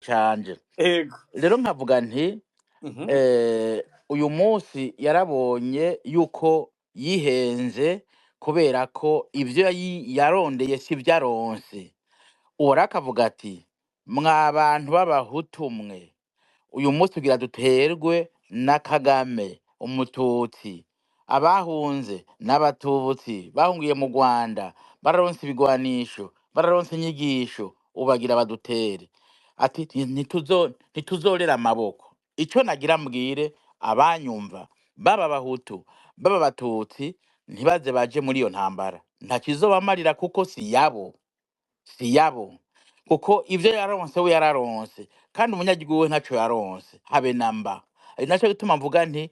Canje. Rero nkavuga nti uyu munsi yarabonye yuko yihenze, kubera ko ivyo yarondeye si vyo aronse. Uwo rero akavuga ati: "Mwa bantu b'Abahutu mwe, uyu munsi tugira duterwe na Kagame Umututsi, abahunze n'Abatutsi bahungiye mu Rwanda, bararonse ibigwanisho, bararonse inyigisho, ubagira badutere." Ati: "Ntituzorera amaboko." Ico nagira mbwire abanyumva, baba Abahutu, baba Abatutsi, ntibaze baje muri iyo ntambara, ntakizobamarira, kuko si yabo, si yabo, kuko ivyo yaronse we yararonse, kandi umunyagihugu we ntaco yaronse habe namba. Ari naco gituma mvuga nti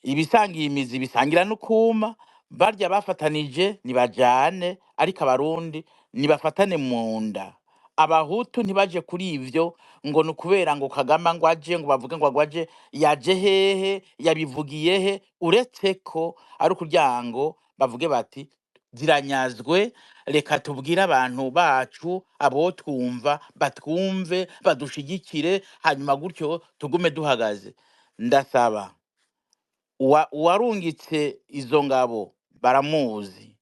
ibisangiye imizi bisangira n'ukuma. Barya bafatanije nibajane, ariko Abarundi nibafatane mu nda. Abahutu ntibaje kuri ivyo ngo ni ukubera ngo Kagame ngo aje, ngo bavuge ngo aje, yaje hehe, yabivugiye he? Uretse ko ari ukugira ngo bavuge bati: "Ziranyazwe, reka tubwire abantu bacu, abo twumva batwumve, badushigikire, hanyuma gutyo tugume duhagaze." Ndasaba uwarungitse izo ngabo, baramuzi.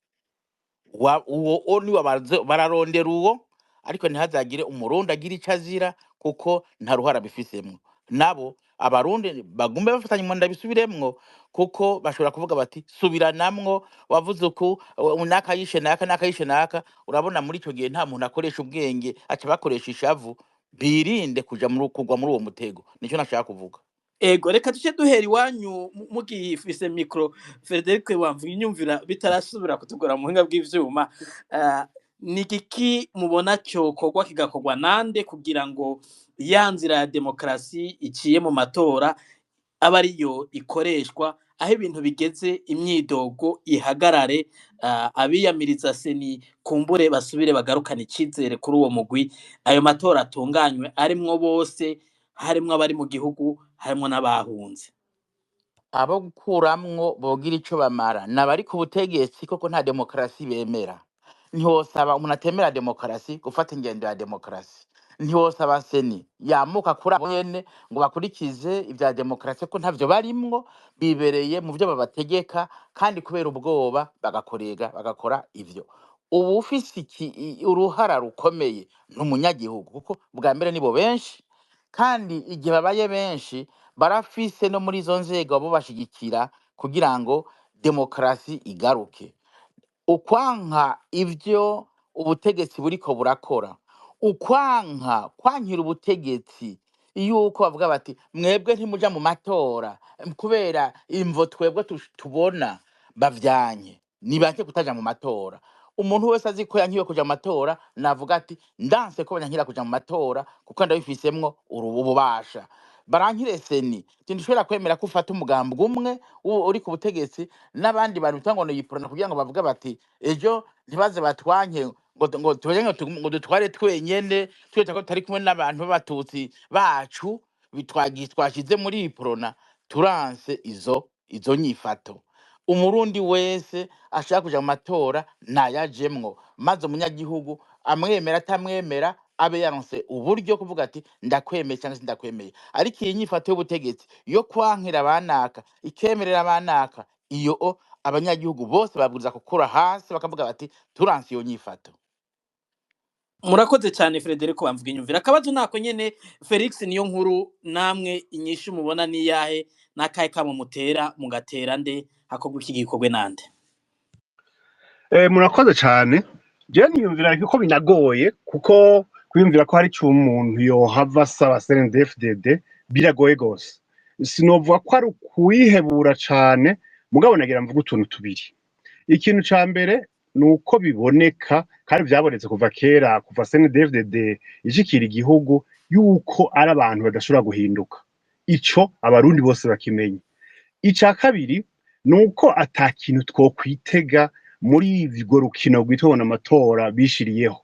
Uwo o niwe bararondera uwo, ariko ntihazagire Umurundi agira ico azira, kuko nta ruhara bifisemwo. Nabo Abarundi bagume bafatanye mu nda, bisubiremwo, kuko bashobora kuvuga bati: "Subiranamwo, wavuze uku, naka yishe naka, naka yishe naka." Urabona, muri ico gihe nta muntu akoresha ubwenge, aca bakoresha ishavu. Birinde kuja muri kugwa muri uwo mutego. Nico nashaka kuvuga. Ego, reka duce duhera iwanyu mugifise micro, Frederic wamvuga inyumvira, bitarasubira kutugora mu buhinga bw'ivyuma. Ni igiki mubona cyokorwa, kigakorwa nande, kugira ngo ya nzira ya demokarasi iciye mu matora aba ariyo ikoreshwa, aho ibintu bigeze imyidogo ihagarare, abiyamiriza CENI kumbure basubire bagarukane icizere kuri uwo mugwi, ayo matora atunganywe arimwo bose, harimwo abari mu gihugu, harimwo n'abahunze? Abo gukuramwo bogira ico bamara nabari ku butegetsi, koko nta demokarasi bemera. Ntiwosaba umuntu atemera demokarasi gufata ingendo ya demokarasi. Ntiwosaba CENI yamuka kuri abo nyene ngo bakurikize ivya demokarasi, ko ntavyo barimwo, bibereye mu vyo babategeka, kandi kubera ubwoba bagakorega bagakora ivyo. Ubu ufise uruhara rukomeye n'umunyagihugu, kuko bwa mbere nibo benshi, kandi igihe babaye benshi barafise no muri izo nzego abo bashigikira kugira ngo demokarasi igaruke. Ukwanka ivyo ubutegetsi buriko burakora, ukwanka kwankira ubutegetsi yuko bavuga bati: "Mwebwe ntimuja mu matora kubera imvo twebwe tubona." Bavyanye nibanke kutaja mu matora. Umuntu wese azi ko yankiwe kuja mu matora navuga ati: "Ndanse ko banyankira kuja mu matora, kuko ndabifisemwo ububasha. Barankire CENI, sindushobora kwemera ko ufata umugambi umwe uri ku butegetsi n'abandi bantu bitwa ngo niyiprona, kugira ngo bavuge bati ejo ntibaze batwanke ngo tubone ngo dutware twenyene, twita ko tutari kumwe n'abantu b'Abatutsi bacu twashize muri Iprona." Turanse izo nyifato. Umurundi wese ashaka kuja mu matora nayajemwo, maze umunyagihugu amwemera atamwemera abe yaronse uburyo kuvuga ati: "Ndakwemeye cyangwa sindakwemeye." Ariko iyi nyifato y'ubutegetsi yo kwankira abanaka ikemerera abanaka, iyo o abanyagihugu bose babwiriza gukura hasi bakavuga bati: "Turanse iyo nyifato." Murakoze cyane, Frederico bamvuga inyumvira. Akabazo nako nyene, Felix niyo nkuru, namwe inyishu mubona niyahe, nakahe kamo mutera, mugatera nde, hakorwa iki, gikorwe nande? Murakoze cyane. Je niyumvira ko binagoye, kuko kwiyumvira ko hari ico umuntu yohava asaba CNDD-FDD biragoye gose. Sinovuga ko ari ukuwihebura cane, mugabo nagira mvuga utuntu tubiri. Ikintu ca mbere ni uko biboneka, kandi vyabonetse kuva kera, kuva CNDD-FDD ishikira igihugu, yuko ari abantu badashobora guhinduka. Ico Abarundi bose bakimenye. Ica kabiri ni uko ata kintu twokwitega muri urwo rukino rwitwa amatora bishiriyeho.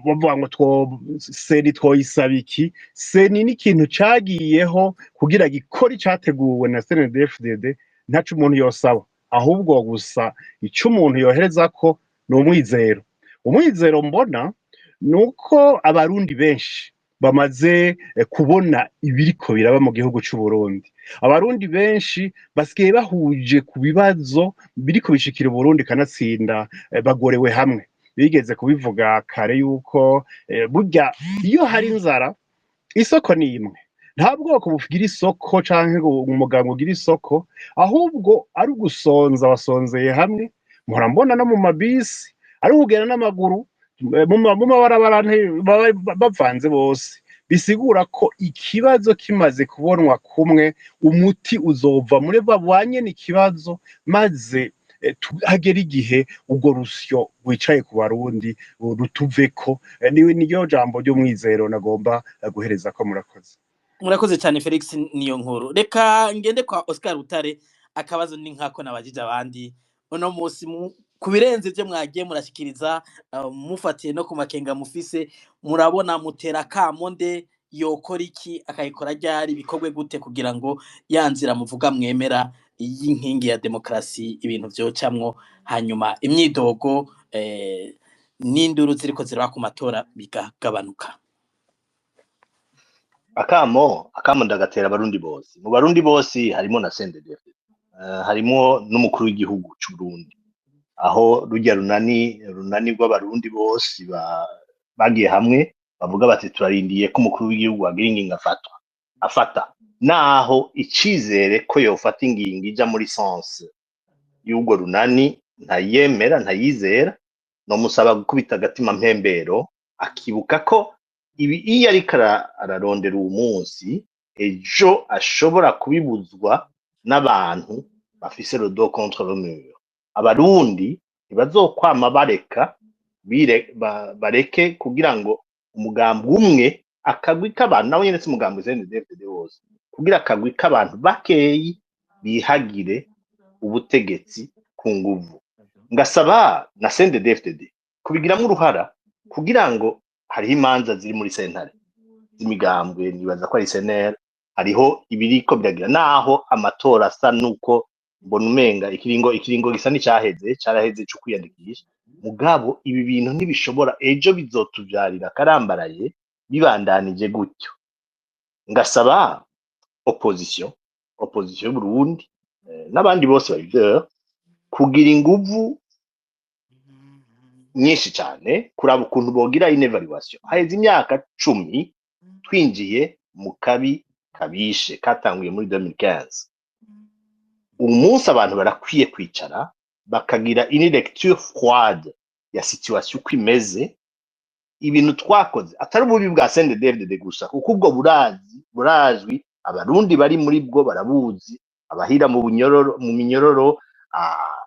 Bavuga ngo two CENI twoyisaba iki? CENI ni ikintu cagiyeho kugira gikore icateguwe na CNDD-FDD. Ntaco umuntu yosaba, ahubwo gusa ico umuntu yoherezako ni umwizero. Umwizero mbona ni uko Abarundi benshi Bamaze kubona ibiriko biraba mu gihugu c'u Burundi. Abarundi benshi basigaye bahuje ku bibazo biriko bishikira Uburundi, kanatsinda bagorewe hamwe. Bigeze kubivuga kare yuko burya iyo hari inzara, isoko ni imwe. Nta bwoko bugira isoko canke ngo umuganga ugira isoko, ahubwo ari ugusonza basonzeye hamwe. Mpora mbona no mu mabisi, ari ukugenda n'amaguru, mu mabarabara baba bavanze bose. Bisigura ko ikibazo kimaze kubonwa kumwe, umuti uzova muri babwanye n'ikibazo, maze hagera igihe urwo rusyo rwicaye ku Barundi rutuveko. Niyo jambo ry'umwizero nagomba guhereza ko. Murakoze. Murakoze cyane, Felix. Niyo nkuru. Reka ngende kwa Oscar Rutare. Akabazo ni nkako nabajije abandi uno munsi: ku birenze ibyo mwagiye murashikiriza, mufatiye no ku makenga mufise, murabona mutera kamo nde? Yokora iki, akayikora ryari, bikorwe gute kugira ngo ya nzira muvuga mwemera y'inkingi ya demokarasi ibintu vyocamwo, hanyuma imyidogo n'induru ziriko ziraba ku matora bigagabanuka? Akamo ndagatera Abarundi bose. Mu Barundi bose harimo na CNDD, harimo n'umukuru w'igihugu c'u Burundi, aho rujya runani rw'Abarundi bose bagiye hamwe bavuga bati: "Turarindiye ko umukuru w'igihugu agira ingingo afatwa afata." Naho icizere ko yofata ingingo ija muri sens y'urwo runani ntayemera, ntayizera, nomusaba gukubita agatima mpembero, akibuka ko ibi iyo ariko ararondera uwu munsi, ejo ashobora kubibuzwa n'abantu bafise le dos contre le mur. Abarundi ntibazokwama bareka bareke kugira ngo umugambi umwe, akagwi k'abantu, nawe nyene si umugambi CNDD-FDD wose, kugira akagwi k'abantu bakeyi bihagire ubutegetsi ku nguvu. Ngasaba na CNDD-FDD kubigiramwo uruhara, kugira ngo hariho imanza ziri muri sentare z'imigambwe, nibaza ko ari CNL, hariho ibiriko biragira, naho amatora asa nuko mbona umenga ikiringo gisa n'icaheze, caraheze co kwiyandikisha. Mugabo ibi bintu ntibishobora, ejo bizotuvyarira karambaraye bibandanije gutyo. Ngasaba opposition y'Uburundi n'abandi bose babiveur kugira inguvu nyinshi cane, kuraba ukuntu bogira une évaluation. Haheze imyaka 10 twinjiye mu kabi kabishe katanguye muri 2015. Umunsi abantu barakwiye kwicara bakagira une lecture froide ya situation uko imeze, ibintu twakoze, atari ububi bwa CNDD-FDD gusa, kuko ubwo burazi, burazwi, Abarundi bari muri bwo barabuzi, abahira mu bunyororo, mu minyororo,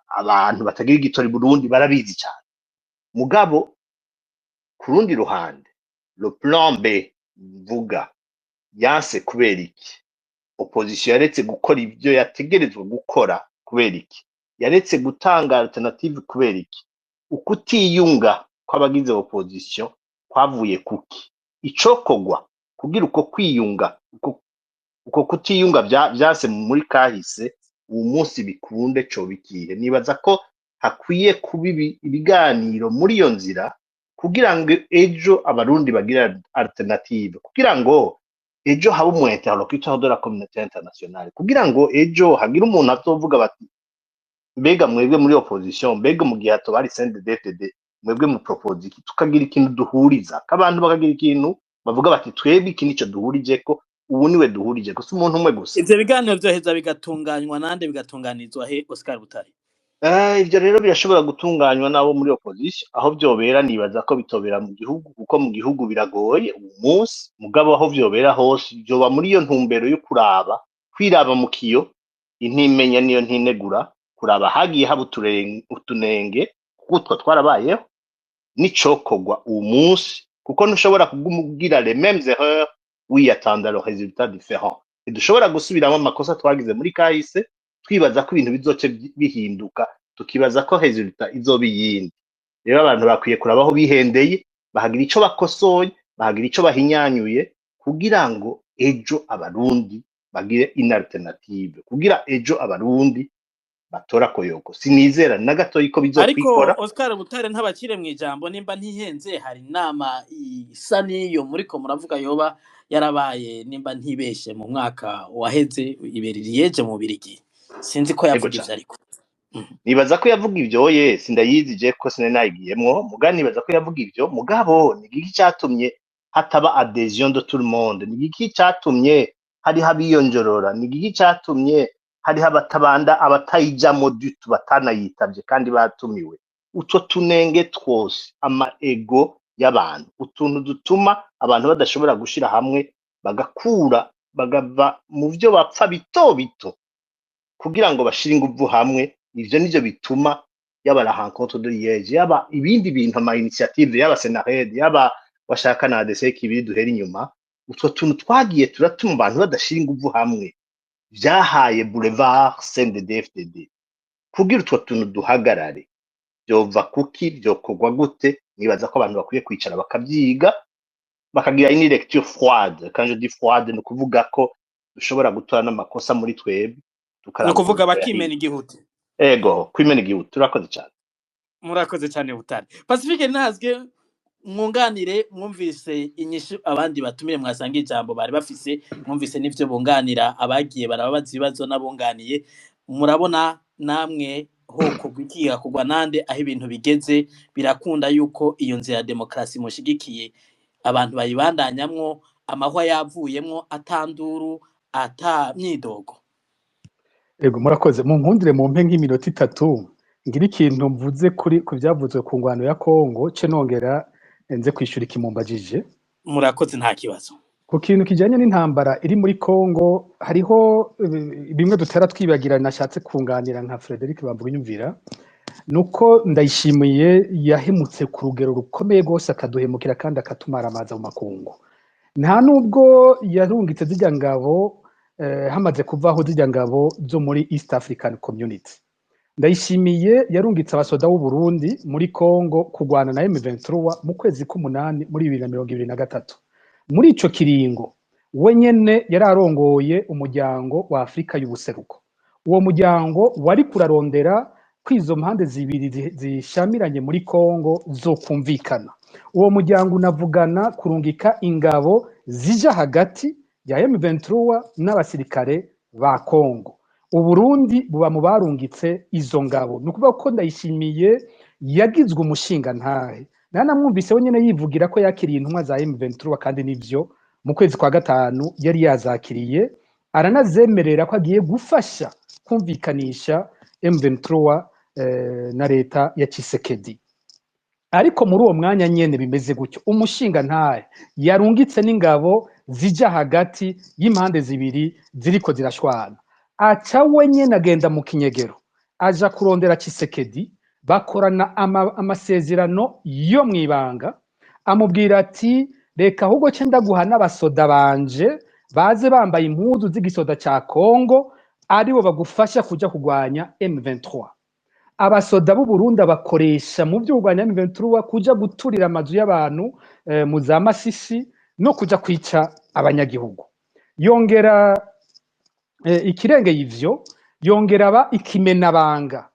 abantu batagira igitori Burundi barabizi cyane. Mugabo ku rundi ruhande, le plan B mvuga yanse kubera iki? Opposition yaretse gukora ibyo yategerezwa gukora kubera iki? Yaretse gutanga alternative kubera iki? Ukutiyunga kw'abagize opposition kwavuye kuki? Icokorwa kugira uko kwiyunga, uko kutiyunga vyase muri kahise, uwu munsi bikunde, coba ikihe? Nibaza ko hakwiye kuba ibiganiro muri iyo nzira, kugira ngo ejo Abarundi bagire alternative, kugira ngo ejo habe umu interlocuteur de la communauté internationale, kugira ngo ejo hagire umuntu azovuga bati: "Mbega mwebwe muri opposition, mbega mu gihe hatoba hari CNDD-FDD, mwebwe mu propose iki?" Tukagira ikintu duhuriza, abantu bakagira ikintu bavuga bati: "Twebwe iki nico duhurijeko, ubu niwe duhurijeko, si umuntu umwe gusa." Ivyo biganiro vyoheza bigatunganywa nande, bigatunganirizwa he, Oscar Butare? Ivyo rero birashobora gutunganywa n'abo muri opposition. Aho vyobera, nibaza ko bitobera mu gihugu, kuko mu gihugu biragoye uwu munsi. Mugabo aho vyobera hose, vyoba muri iyo ntumbero yo kuraba, kwiraba mu kiyo, intimenya niyo ntinegura, kuraba hagiye haba utunenge, kuko utwo twarabayeho, n'icokorwa uwu munsi, kuko ntushobora kuguma ugira les mêmes erreurs wiyatanda le résultat différent. Ntidushobora gusubiramo amakosa twagize muri kahise twibaza ko ibintu bizoce bihinduka, tukibaza ko résultat izoba iyindi. Rero abantu bakwiye kuraba aho bihendeye, bahagira ico bakosoye, bahagira ico bahinyanyuye, kugira ngo ejo Abarundi bagire une alternative, kugira ejo Abarundi Batora koyoko, sinizera na gatoyi ko Ariko bizokwikora. Oscar Butare, ntabakire mu ijambo, nimba ntihenze, hari inama isa n'iyo muriko muravuga yoba yarabaye, nimba ntibeshe, mu mwaka waheze, ibera Liège mu Birigi. Sinzi ko Ego yavuga ivyo cane. ariko. Nibaza ko yavuga ivyo, ye sindayizi je ko sinari nayigiyemwo, muga nibaza ko yavuga ivyo. Mugabo ni igiki catumye hataba adhésion de tout le monde? Ni igiki catumye hariho abiyonjorora? Ni igiki catumye hariho abatabanda, abatayijamwo du tout, batanayitavye kandi batumiwe? Utwo tunenge twose, ama ego y'abantu, utuntu dutuma abantu badashobora gushira hamwe, bagakura, bagava mu vyo bapfa bito bito kugira ngo bashire inguvu hamwe, ivyo nivyo bituma yaba la rencontre de Liège, yaba ibindi bintu, ama initiative, yaba Senared, yaba washaka na ADC kibiri duhera inyuma, utwo tuntu twagiye turatuma abantu badashira inguvu hamwe, vyahaye boulevard CNDD-FDD. Kugira utwo tuntu duhagarare, vyova kuki? Vyokorwa gute? Nibaza ko abantu bakwiye kwicara bakavyiga, bakagira une lecture froide. Quand je dis froide, ni ukuvuga ko dushobora gutora n'amakosa muri twebwe, Ni tukaraba ukuvuga ukuntu bakimena igihute. Ego, kwimena igihugu. Turakoze cyane. Murakoze cyane, Butare. Pacifique ntazwe mwunganire. Mwumvise inyishu abandi batumire mwasanga ijambo bari bafise, mwumvise n'ivyo bunganira abagiye barababaza ibibazo n'abunganiye. Murabona namwe hokorwa iki, hakorwa nande? Aho ibintu bigeze, birakunda yuko iyo nzira ya demokarasi mushigikiye abantu bayibandanyamwo amahwa yavuyemwo, atanduru, ata myidogo? Ego, murakoze. Mu nkundire mumpe nk'iminota 3 ngira ikintu mvuze kuri ku byavuzwe ku ngwano ya Kongo, ce nongera nze kwishura ikimumbajije. Murakoze, nta kibazo. Ku kintu kijanye n'intambara iri muri Kongo, hariho bimwe dutera twibagira. Nashatse kunganira nka Frederic Bamvuginyumvira, nuko Ndayishimiye yahemutse ku rugero rukomeye rwose, akaduhemukira kandi akatumaramaza mu makungu. Nta nubwo yarungitse zirya ngabo, hamaze kuvaho zirya ngabo zo muri East African Community, Ndayishimiye yarungitse abasoda b'u Burundi muri Congo kurwana na M23 mu kwezi k'umunani muri 2023. Muri ico kiringo we nyene yari arongoye Umuryango wa Afrika y'Ubuseruko. Uwo muryango wari kurarondera ko izo mpande zibiri zishamiranye muri Congo zokumvikana. Uwo muryango unavugana kurungika ingabo zija hagati ya M23 n'abasirikare ba Congo. Uburundi buba mu barungitse izo ngabo. Ni ukuvuga ko Ndayishimiye yagizwe umushingantahe. Nanamwumvise we nyene yivugira ko yakiriye intumwa za M23, kandi nivyo, mu kwezi kwa gatanu yari yazakiriye, aranazemerera ko agiye gufasha kumvikanisha M23 na leta ya Tshisekedi. Ariko muri uwo mwanya nyene bimeze gutyo, umushingantahe yarungitse n'ingabo zija hagati y'impande zibiri ziriko zirashwana, aca we nyene agenda mu kinyegero, aja kurondera Tshisekedi, bakorana amasezerano yo mwibanga. Amubwira ati: "Reka ahubwo ce ndaguha n'abasoda banje, baze bambaye impuzu z'igisoda ca Congo, aribo bagufasha kuja kurwanya M23." Abasoda b'u Burundi abakoresha mu byo kurwanya M23, kuja guturira amazu y'abantu mu za Masisi no kuja kwica abanyagihugu. Yongera ikirengeye ivyo, yongera aba ikimenabanga,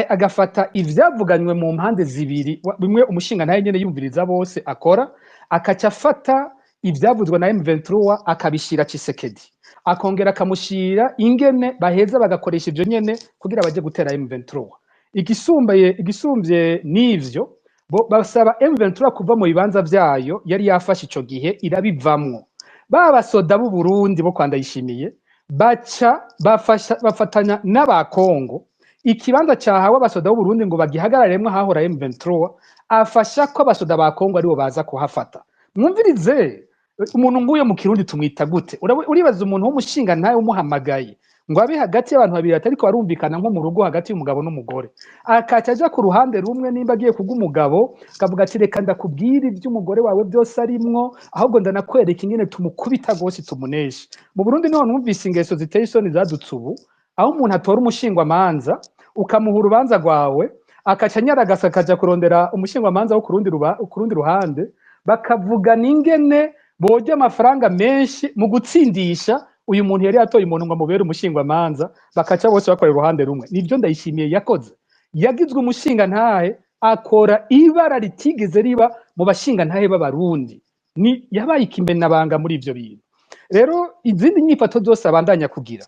agafata ivyavuganywe mu mpande zibiri, bimwe umushinga nawe nyene yumviriza bose akora, akaca afata ivyavuzwe na M23 akabishira Tshisekedi, akongera akamushira ingene baheza bagakoresha ivyo nyene kugira baje gutera M23. Igisumbaye, igisumvye n'ivyo, bo basaba M23 kuva mu bibanza vyayo yari yafashe ico gihe, irabivamwo. Ba basoda b'u Burundi bo kwa Ndayishimiye baca bafasha, bafatanya n'abakongo. Ikibanza cahawe abasoda b'u Burundi ngo bagihagararemwo hahora M23, afasha ko abasoda ba Kongo aribo baza kuhafata. Mwumvirize, umuntu nguyo mu Kirundi tumwita gute? Uribaza umuntu w'umushinga ntawe umuhamagaye ngo abe hagati y'abantu babiri atariko barumvikana, nko mu rugo hagati y'umugabo n'umugore, akaca aja ku ruhande rumwe, nimba agiye kubwa umugabo, akavuga ati: "Reka ndakubwira ivy'umugore wawe byose arimwo, ahubwo ndanakwereka ingene tumukubita gose tumuneshe." Mu Burundi niho numvise ingeso ziteye isoni zadutse ubu, aho umuntu atora umushingwamanza, ukamuha urubanza rwawe, akaca anyaragasa akaja kurondera umushingwamanza wo ku rundi ruhande, bakavugana ingene borya amafaranga menshi mu gutsindisha Uyu muntu yari yatoye umuntu ngo amubere umushingwamanza, bakaca bose bakora uruhande rumwe. Nibyo Ndayishimiye yakoze. Yagizwe umushingantahe, akora ibara ritigeze riba mu bashingantahe b'Abarundi. Ni yabaye ikimenabanga muri ivyo bintu. Rero izindi nyifato zose abandanya kugira,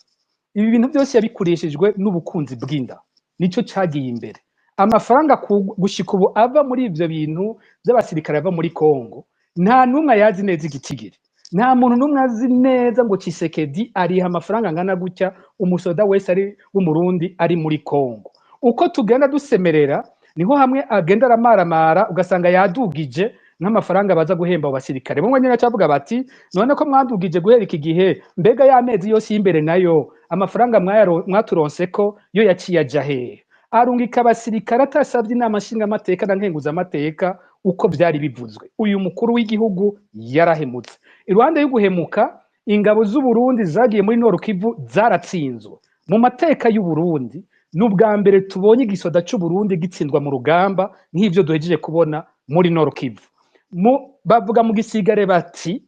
ibi bintu byose yabikoreshejwe n'ubukunzi bw'inda, nico cagiye imbere. Amafaranga gushika ubu ava muri ivyo bintu by'abasirikare ava muri Kongo, nta n'umwe ayazi neza igitigiri. Nta muntu n'umwe azi neza ngo Tshisekedi ariha amafaranga angana gutya umusoda wese ari w'Umurundi ari muri Kongo. Uko tugenda dusemerera, niho hamwe agenda aramaramara, ugasanga yadugije nk'amafaranga baza guhemba abo basirikare. Bamwe nyine bacavuga bati: "None ko mwadugije guhera iki gihe, mbega ya mezi yose y'imbere nayo amafaranga mwaturonse ko yo yaciye aja hehe?" Arungika abasirikare atasabye inama nshingamateka na nkenguzamateka uko vyari bivuzwe. Uyu mukuru w'igihugu yarahemutse. Iruhande y'uguhemuka, ingabo z'Uburundi zagiye muri Nord Kivu zaratsinzwe. Mu mateka y'Uburundi, ni ubwa mbere tubonye igisoda c'Uburundi gitsindwa mu rugamba nk'ivyo duhejeje kubona muri Nord Kivu. Bavuga mu gisigare bati: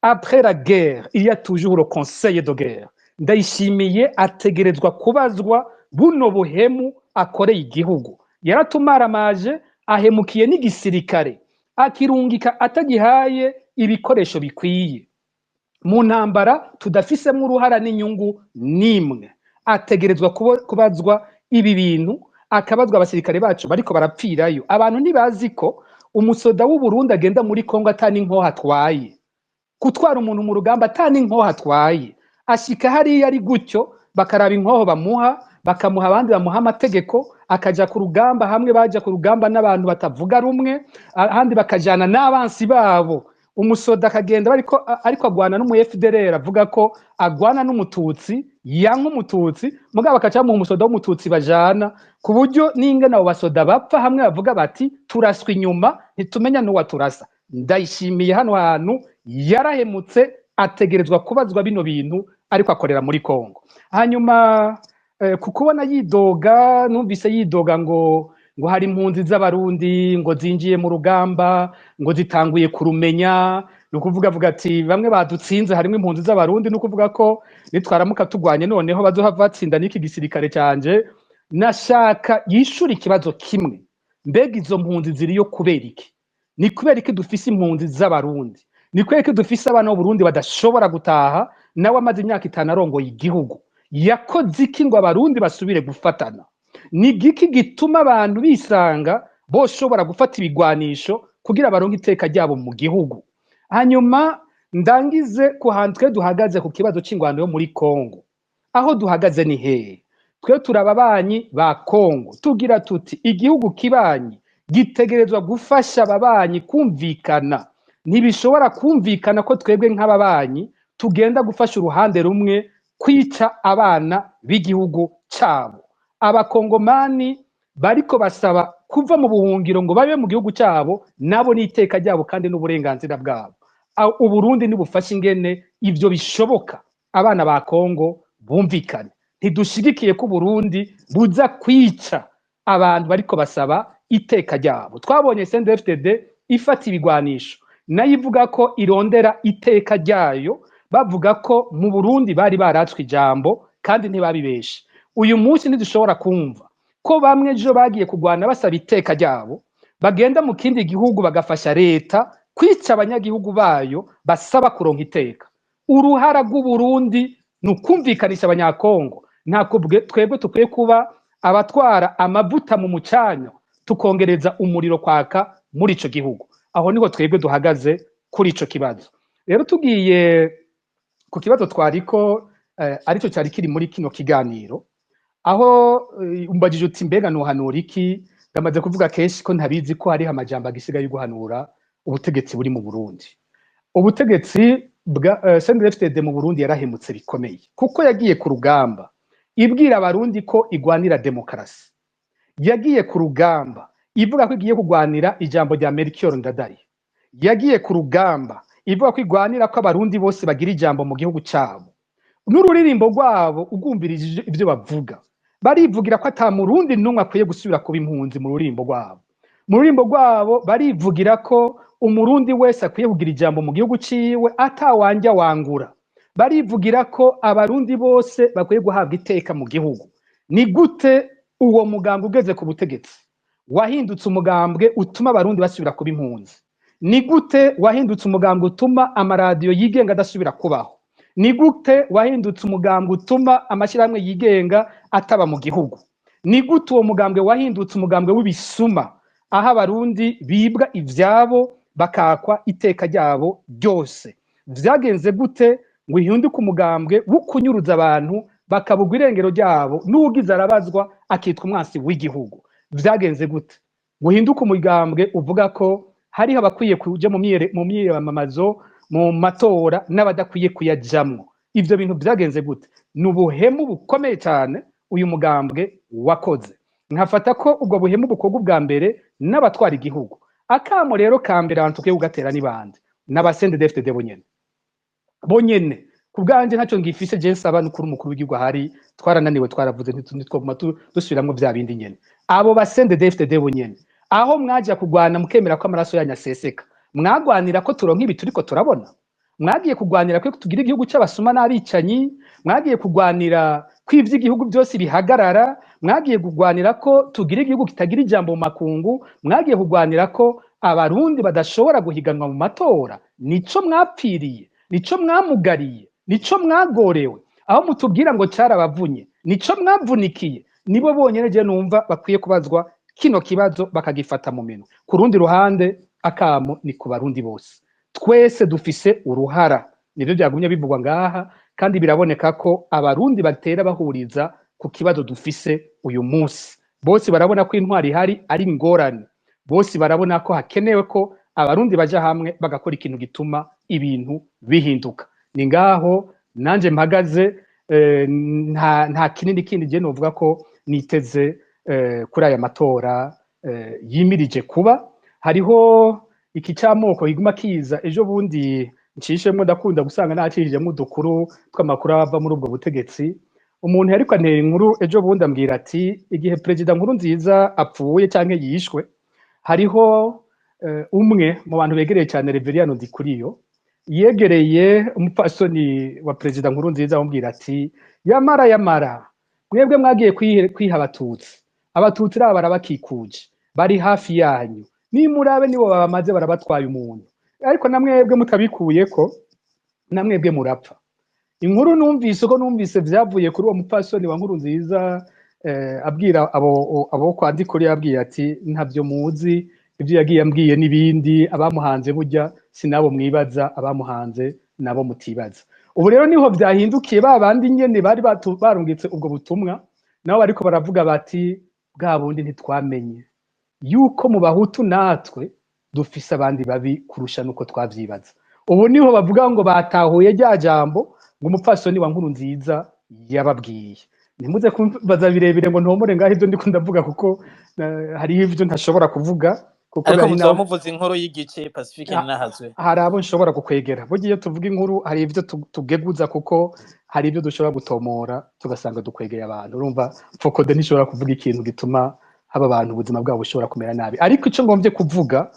"Après la guerre, il y a toujours le conseil de guerre." Ndayishimiye ategerezwa kubazwa buno buhemu akoreye igihugu. Yaratumaramaje, ahemukiye n'igisirikare, akirungika atagihaye ibikoresho bikwiye mu ntambara tudafisemo uruhara n'inyungu n'imwe. Ategerezwa kubazwa ibi bintu, akabazwa abasirikare bacu bariko barapfirayo. Abantu ntibazi ko umusoda w'Uburundi agenda muri Kongo atani inkoho atwaye. Gutwara umuntu mu rugamba atani inkoho atwaye, ashika hariya ari gutyo, bakaraba inkoho bamuha, bakamuha abandi bamuha amategeko, akaja ku rugamba. Hamwe baja ku rugamba n'abantu batavuga rumwe, ahandi bakajana n'abansi babo. Umusoda akagenda bariko ariko agwana n'umu FDLR avuga ko agwana n'Umututsi, yanka Umututsi, mugabo bakaca bamuha umusoda w'Umututsi bajana, ku buryo n'ingene abo basoda bapfa, hamwe bavuga bati: "Turaswa inyuma, ntitumenya n'uwa turasa." Ndayishimiye hano hantu yarahemutse, ategerezwa kubazwa bino bintu ariko akorera muri Kongo. Hanyuma ku kubona yidoga, numvise yidoga ngo hari impunzi z'Abarundi ngo zinjiye mu rugamba, ngo zitanguye kurumenya. Ni ukuvuga avuga ati bamwe badutsinze harimo impunzi z'Abarundi. Ni ukuvuga ko nitwaramuka tugwanye noneho bazohava batsinda n'iki gisirikare canje. Nashaka yishure ikibazo kimwe: mbega izo mpunzi ziriyo kubera iki? Ni kubera iki dufise impunzi z'Abarundi? Ni kubera iki dufise abana b'Uburundi badashobora gutaha? Nawe amaze imyaka 5 arongoye igihugu, yakoze iki ngo Abarundi basubire gufatana? Ni igiki gituma abantu bisanga boshobora gufata ibigwanisho kugira baronke iteka ryabo mu gihugu? Hanyuma ndangize ku hantu twe duhagaze ku kibazo c'ingwano yo muri Kongo. Aho duhagaze ni hehe? Twe turi ababanyi ba Kongo, tugira tuti igihugu kibanyi gitegerezwa gufasha ababanyi kumvikana. Ntibishobora kumvikana ko twebwe nk'ababanyi tugenda gufasha uruhande rumwe kwica abana b'igihugu cabo. Abakongomani bariko basaba kuva mu buhungiro ngo babe mu gihugu cyabo, nabo ni iteka ryabo kandi n'uburenganzira bwabo. Uburundi nibufashe ingene ivyo bishoboka, abana ba Kongo bumvikane. Ntidushigikiye ko Uburundi buza kwica abantu bariko basaba iteka ryabo. Twabonye CNDD-FDD ifata ibigwanisho, nayo ivuga ko irondera iteka ryayo, bavuga ko mu Burundi bari baratswe ijambo, kandi ntibabibeshe. Uyu munsi ntidushobora kumva ko bamwe ejo bagiye kurwana basaba iteka ryabo, bagenda mu kindi gihugu bagafasha leta kwica abanyagihugu bayo basaba kuronka iteka. Uruhara rw'Uburundi ni ukumvikanisha Abanyakongo. Ntabwo twebwe dukwiye kuba abatwara amavuta mu mucanyo tukongereza umuriro kwaka muri ico gihugu. Aho niho twebwe duhagaze kuri ico kibazo. Rero tugiye ku kibazo twariko, aricyo cyari kiri muri kino kiganiro, aho umbajije uti: "Mbega nuhanura iki?" Ndamaze kuvuga kenshi ko ntabizi ko hariho amajambo agisigaye yo guhanura ubutegetsi buri mu Burundi. Ubutegetsi bwa CNDD-FDD mu Burundi yarahemutse bikomeye, kuko yagiye ku rugamba ibwira Abarundi ko igwanira demokarasi, yagiye ku rugamba ivuga ko igiye kugwanira ijambo rya Melchior Ndadaye, yagiye ku rugamba ivuga ko igwanira ko Abarundi bose bagira ijambo mu gihugu cyabo. N'ururirimbo rwabo ugumvirije ibyo bavuga, barivugira ko ata Murundi n'umwe akwiye gusubira kuba impunzi. Mu ruririmbo rwabo barivugira ko Umurundi wese akwiye kugira ijambo mu gihugu ciwe, atawanja wangura. Barivugira ko Abarundi bose bakwiye guhabwa iteka mu gihugu. Ni gute uwo mugambwe ugeze ku butegetsi wahindutse umugambwe utuma Abarundi basubira kuba impunzi? Ni gute wahindutse umugambwe utuma amaradiyo yigenga adasubira kubaho? Ni gute wahindutse umugambwe utuma amashyirahamwe yigenga ataba mu gihugu? Ni gute uwo mugambwe wahindutse umugambwe w'ibisuma, aho Abarundi bibwa ivyabo, bakakwa iteka ryabo ryose? Vyagenze gute ngo ihinduke umugambwe wo kunyuruza abantu, bakabugwa irengero ryabo, n'uwugize arabazwa akitwa umwansi w'igihugu? Vyagenze gute ngo uhinduke umugambwe uvuga ko hariho abakwiye kuja mu myiyamamazo, mu matora, n'abadakwiye kuyajamwo? Ivyo bintu vyagenze gute? Ni ubuhemu bukomeye cyane uyu mugambwe wakoze. Nkafata ko ubwo buhemu bukorwa ubwa mbere n'abatwara igihugu. Akamo rero ka mbere abantu tukwiye kugatera ni bande? N'aba CNDD-FDD bonyene bonyene. Ku bwanje ntacyo ngifise je nsaba n'ukuri umukuru w'igihugu ahari. Twarananiwe, twaravuze, ntitwoguma dusubiramwo vya bindi nyene. Abo ba CNDD-FDD bonyene, aho mwaja kugwana mukemera ko amaraso yanyu aseseka, mwagwanira ko turonka ibi turiko turabona? Mwagiye kugwanira ko tugira igihugu c'abasuma n'abicanyi? Mwagiye kugwanira ko ivy'igihugu byose bihagarara? Mwagiye kugwanira ko tugira igihugu kitagira ijambo mu makungu? Mwagiye kugwanira ko Abarundi badashobora guhiganwa mu matora? Nico mwapfiriye, nico mwamugariye, nico mwagorewe. Aho mutubwira ngo carabavunye, nico mwavunikiye. Nibo bonyene je numva bakwiye kubazwa kino kibazo, bakagifata mu minwe. Ku rundi ruhande, akamo ni ku Barundi bose. Twese dufise uruhara, nivyo byagumye bivugwa ngaha, kandi biraboneka ko Abarundi batera bahuriza ku kibazo dufise uyu munsi. Bose barabona ko intwari ihari ari ingorane. Bose barabona ko hakenewe ko Abarundi baja hamwe bagakora ikintu gituma ibintu bihinduka. Ni ngaho nanje mpagaze. Nta kinini kindi je novuga ko niteze kuri aya matora yimirije kuba. Hariho iki cy'amoko kiguma kiza. Ejo bundi ncishemwo, ndakunda gusanga nacishijemwo udukuru tw'amakuru ava muri ubwo butegetsi. Umuntu yariko antera inkuru ejo bundi, ambwira ati igihe Perezida Nkurunziza apfuye canke yishwe, hariho umwe mu bantu begereye cyane Reveriyano Ndikuriyo, yegereye umupfasoni wa Perezida Nkurunziza, amubwira ati: "Yamara yamara mwebwe mwagiye kwiha Abatutsi, Abatutsi raba barabakikuje, bari hafi yanyu, nimurabe nibo babamaze, barabatwaye umuntu, ariko namwebwe mutabikuyeko namwebwe murapfa." Inkuru numvise, uko numvise vyavuye kuri uwo mupfasoni wa Nkurunziza, abwira abo kwa Ndikuri, yabwiye ati: "Ntavyo muzi, ibyo yagiye ambwiye n'ibindi. Abamuhanze burya sinabo mwibaza, abamuhanze nabo mutibaza." Ubu rero niho vyahindukiye, ba bandi nyene bari barungitse ubwo butumwa nabo bariko baravuga bati: "Bwa bundi ntitwamenye yuko mu Bahutu natwe dufise abandi babi kurusha nuko twavyibaza." Ubu niho bavuga ngo batahuye rya jambo ngo umupfasoni wa Nkurunziza yababwiye. Ntimuze kumbaza birebire ngo ntomore ngaho ibyo ndiko ndavuga, kuko hariho ivyo ntashobora kuvuga, kuko Ariko hari muzoba n'abo muvuze inkuru y'igice Pacifique ninahazwe. Hari abo nshobora kukwegera. Burya iyo tuvuga inkuru hari ivyo tugeguza, kuko hari ibyo dushobora gutomora tugasanga dukwegeye abantu. Urumva, FOCODE ntishobora kuvuga ikintu gituma haba abantu ubuzima bwabo bushobora kumera nabi. Ariko ico ngombye kuvuga,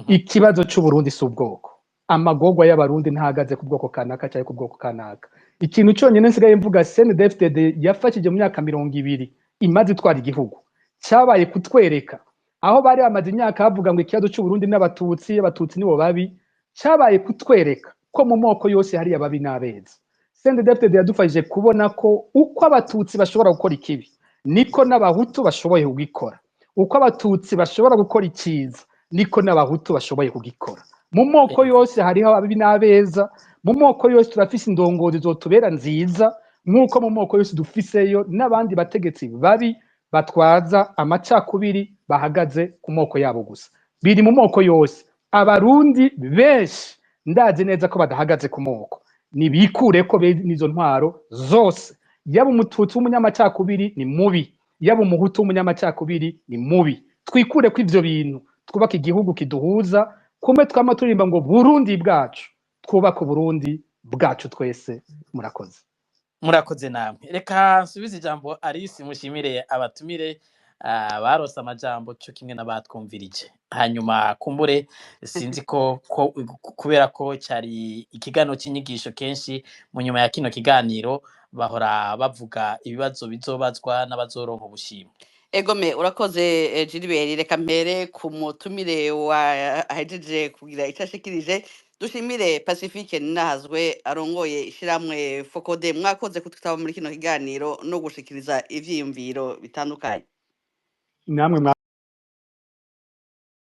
ikibazo c'Uburundi si ubwoko. Amagorwa y'Abarundi ntahagaze ku bwoko kanaka cyangwa ku bwoko kanaka. Ikintu cyonyine nsigaye mvuga CNDD-FDD yafashije mu myaka 20 imaze itwara igihugu, cyabaye kutwereka aho bari bamaze imyaka bavuga ngo ikibazo c'Uburundi n'Abatutsi, Abatutsi nibo babi. Cyabaye kutwereka ko mu moko yose hari ababi n'abeza. CNDD-FDD yadufashije kubona ko uko Abatutsi bashobora gukora ikibi niko n'Abahutu bashoboye kugikora, uko Abatutsi bashobora gukora icyiza niko n'Abahutu bashoboye kugikora. Mu moko yose hariho ababi n'abeza. Mu moko yose turafise indongozi zotubera nziza, nk'uko mu moko yose dufiseyo n'abandi bategetsi babi batwaza amacakubiri bahagaze ku moko yabo gusa. Biri mu moko yose. Abarundi benshi ndazi neza ko badahagaze ku moko. Nibikure ko n'izo ntwaro zose. Yaba Umututsi w'umunyamacakubiri ni mubi, yaba Umuhutu w'umunyamacakubiri ni mubi. Twikure ko ivyo bintu, twubake igihugu kiduhuza, kumwe twama turirimba ngo Burundi bwacu. Twubake Uburundi bwacu twese. Murakoze. Murakoze namwe. Reka nsubize ijambo Alice, mushimire abatumire. Barose amajambo co kimwe n'abatwumvirije. Hanyuma kumbure sinzi ko kubera ko cari ikiganiro c'inyigisho, kenshi mu nyuma ya kino kiganiro bahora bavuga ibibazo bizobazwa n'abazoronka ubushimwe. Egome, urakoze Gilbert. Reka mpere ku mutumire wa ahejeje kugira icyo ashikirije. Dushimire Pacifique Nahazwe arongoye ishiramwe Focode. Mwakoze kutwitaba muri kino kiganiro no gushikiriza ivyiyumviro bitandukanye. Namwe.